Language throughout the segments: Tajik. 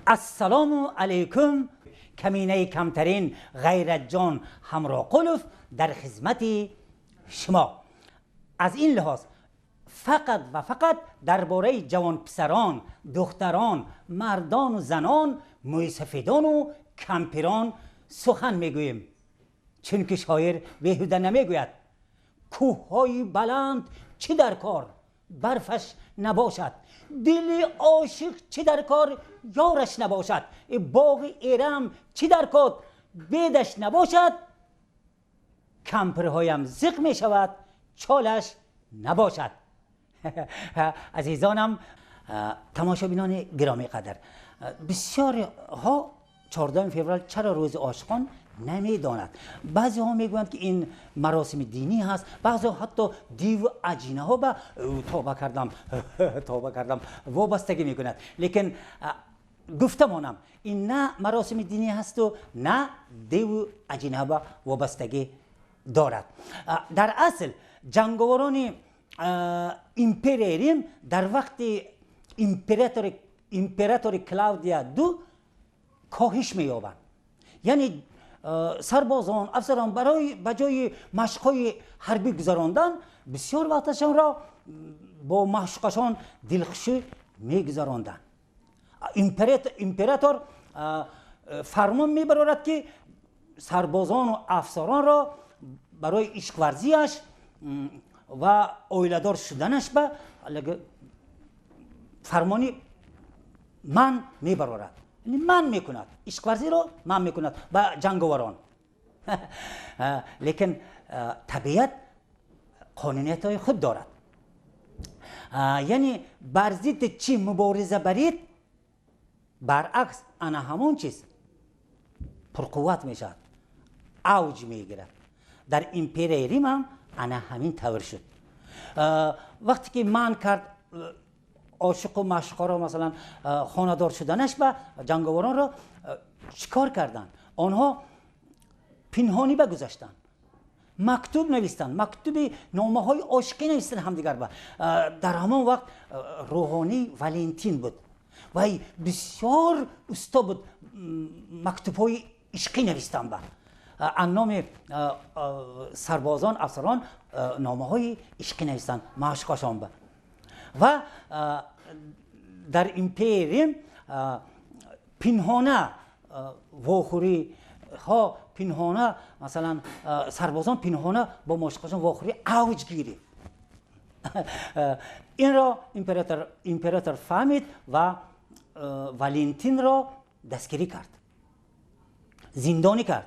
Ассалому алайкум, каминаи камтарин Ғайратҷон Ҳамроқулов дар хизмати шумо. Аз ин лиҳоз фақат ва фақат дар бораи ҷавонписарон, духтарон, мардону занон, мӯйсафедону кампирон сухан мегӯем, чунки шоир беҳуда намегӯяд: кӯҳҳои баланд чӣ дар кор, барфаш набошад, дили ошиқ чӣ дар кор, ёраш набошад, боғи Эрам чӣ дар кор, бедаш набошад, кампирҳоям зиқ мешавад, чолаш набошад. Азизонам, тамошобинони гиромӣ қадр, бисёрҳо 14 феврал чаро рӯзи ошиқон намедонад. Баъзеҳо мегӯянд, ки ин маросими динӣ ҳаст, баъзеҳо ҳатто диву аҷинаҳо ба тоба кардам, тоба кардам вобастагӣ мекунад. Лекин гуфта монам, ин на маросими динӣ ҳасту на диву аҷинаҳо ба вобастагӣ дорад. Дар асл ҷанговарони империяи Рим дар вақти императори Клавдия ду коҳиш меёбанд. Яъне сарбозон, афсарон барои ба ҷои машқҳои ҳарбӣ гузарондан бисёр вақташонро бо маъшуқашон дилхушӣ мегузаронданд. Император фармон мебарорад, ки сарбозону афсаронро барои ишқварзиаш ва оиладор шуданаш ба фармони ман мебарорад, ман мекунад, ишқварзиро ман мекунад ба ҷанговарон. Лекин табиат қонуниятҳои худ дорад. Яъне бар зидди чӣ мубориза барид, баръакс ана ҳамон чиз пурқувват мешавад, авҷ мегирад. Дар империяи Рим ҳам ана ҳамин тавр шуд. Вақте ки ман кард ошиқу маъшуқаро, масалан, хонадор шуданаш ба ҷанговаронро чӣ кор карданд? Онҳо пинҳонӣ ба гузаштанд, мактуб навистанд, мактуби номаҳои ошиқӣ навистанд ҳамдигар ба. Дар ҳамон вақт рӯҳонӣ Валентин буд, вай бисёр усто буд мактубҳои ишқӣ навистан ба. Аз номи сарбозон, афсарон номаҳои ишқӣ навистанд маъшуқашон ба. Ва дар империяи Рим пинҳона вохӯриҳо, пинҳона, масалан, сарбозон пинҳона бо маъшуқашон вохӯрӣ авҷ гирифт. Инро император фаҳмид ва Валентинро дастгирӣ кард, зиндонӣ кард.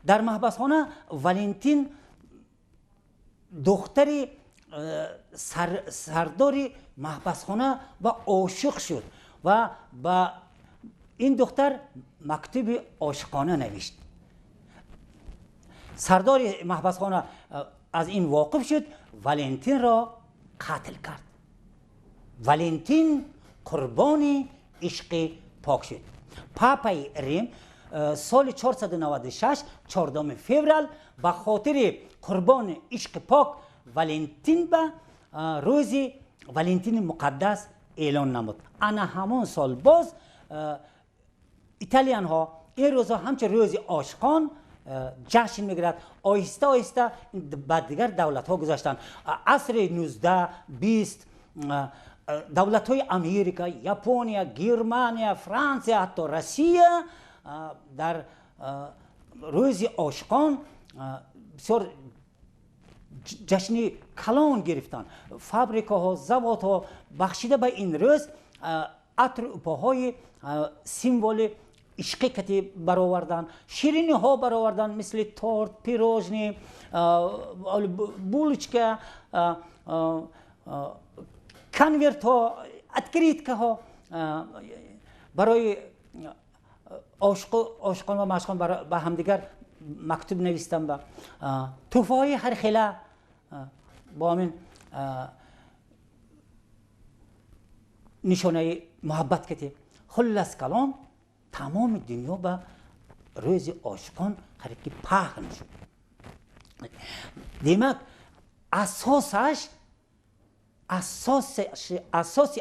Дар маҳбасхона Валентин духтари сардори маҳбасхона ва ошиқ шуд ва ба ин духтар мактуби ошиқона навишт. Сардори маҳбасхона аз ин воқиф шуд, Валентинро қатл кард. Валентин қурбони ишқи пок шуд. Папаи Рим соли 496 14 феврал ба хотири қурбони ишқи пок Валентин ба рӯзи Валентини муқаддас эълон намуд. Ана ҳамон сол боз италиянҳо ин рӯзҳо ҳамчун рӯзи ошиқон ҷашн мегирад. Оҳиста оҳиста ба дигар давлатҳо гузаштанд. Асри 19, 20 давлатҳои Америка, Япония, Германия, Франсия, ҳатто Россия дар рӯзи ошиқон бисёр ҷашни калон гирифтанд. Фабрикаҳо, заводҳо бахшида ба ин рӯз атру упоҳои символи ишқӣ кати бароварданд, шириниҳо бароварданд, мисли торт, пирожни, булочка, конвертҳо, открыткаҳо барои ошиқон ва маъшуқон ба ҳамдигар мактуб навистанд, ба тӯҳфаҳои ҳархела бо ҳамин нишонаи муҳаббат кати. Хуллас калом, тамоми дунё ба рӯзи ошиқон қариб ки паҳн шуд. Демак, асоси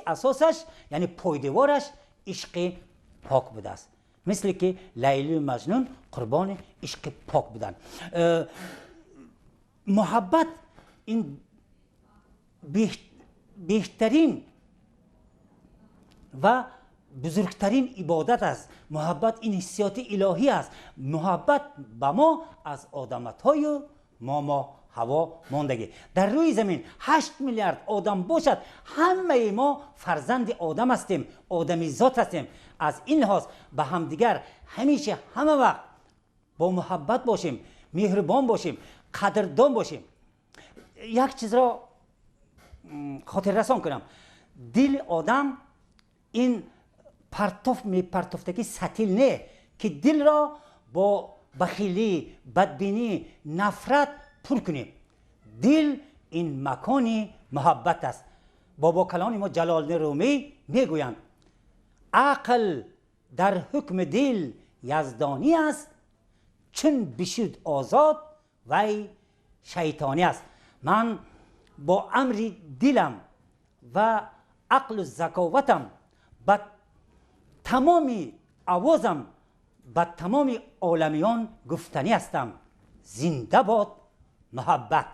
асосаш, яъне пойдевораш ишқи пок будааст, мисле ки Лайлию Маҷнун қурбони ишқи пок буданд. Муҳаббат ин беҳтарин ва бузургтарин ибодат аст. Муҳаббат ин ҳиссиёти илоҳӣ аст. Муҳаббат ба мо аз одаматҳою мо ҳаво мондагӣ. Дар рӯи замин 8 миллиард одам бошад, ҳамаи мо фарзанди одам ҳастем, одами зот ҳастем. Аз ин лиҳоз ба ҳамдигар ҳамеша, ҳама вақт бо муҳаббат бошем, меҳрубон бошем, қадрдон бошем. Як чизро хотиррасон кунам: дили одам ин партоф мепартофтаги сатил не, ки дилро бо бахилӣ, бадбинӣ, нафрат пур кунем. Дил ин макони муҳаббат аст. Бобокалони мо Ҷалолиддин Румӣ мегӯянд: «Ақл дар ҳукми дил яздонӣ аст, чун бишуд озод, вай шайтонӣ аст». Ман бо амри дилам ва ақлу заковатам, ба тамоми овозам ба тамоми оламиён гуфтанӣ ҳастам: зинда бод муҳаббат!